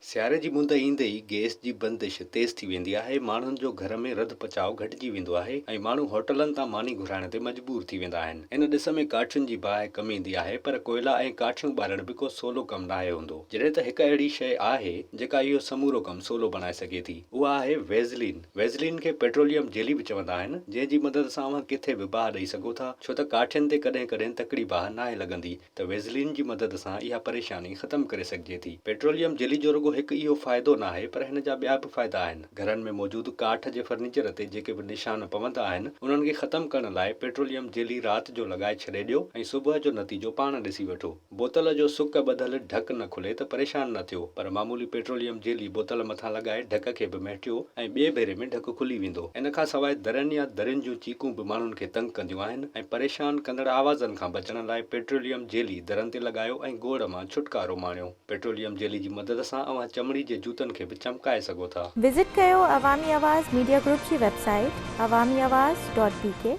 سياري جي مند ايندي ئي گئس جي بندش تيز ٿي ويندي آهي، ماڻهن جو گهر ۾ رڌ پچاء گهٽجي ويندو آهي ۽ ماڻهو هوٽلن تان ماني گهرائڻ تي مجبور ٿي ويندا آهن. ان ڏس ۾ ڪاٺين جي باهه ڪم ايندي آهي پر ڪوئلا ۽ ڪاٺيون ٻارڻ به ڪو سولو ڪم ناهي هوندو. جڏهن ته هڪ اهڙي شيء آهي جيڪا اهو سمورو ڪم سولو بڻائي سگهي ٿي، اها آهي ويزلين. ويزلين کي پيٽروليم جيلي به چوندا آهن، جنهن جي مدد سان اوهان ڪٿي به باهه ڏئي سگهو ٿا، ڇو ته ڪاٺين تي ڪڏهن ڪڏهن تڪڙي باهه ناهي لڳندي. ته ويزلين جي مدد سان اها پريشاني ختم ڪري سگهجي ٿي. پيٽروليم جيلي جو رڳو هڪ اهو فائدو ناهي پر هن جا ٻيا به فائدا آهن. گهرن ۾ موجود ڪاٺ جي فرنيچر تي جيڪي به نشان پوندا آهن انهن کي ختم ڪرڻ لاء پيٽروليم جيلي رات جو لڳائي ڇڏي ڏيو ۽ صبح جو نتيجو پاڻ ڏسي وٺو. بوتل جو سڪ ٻڌل ڍڪ نه کلي ته پريشان نه ٿيو پر معمولي پيٽروليم جيلي بوتل مٿان لڳائي ڍڪ کي به مهٽيو ۽ ٻئي ڀيري ۾ ڍڪ کلي ويندو. ان کان سواء درن يا درين جون چيڪون به ماڻهن کي تنگ ڪنديون آهن ۽ پريشان ڪندڙ آوازن کان بچڻ لاء پيٽروليم جيلي درن تي لڳايو ۽ گوڙ مان ڇوٽڪارو ماڻيو. پيٽروليم جيلي جي مدد سان اوهان چمڙي جي جوتن کي به چمڪائي سگهو ٿا. وزٽ ڪيو عوامي آواز ميڊيا گروپ جي website Awami Awaz dot B K.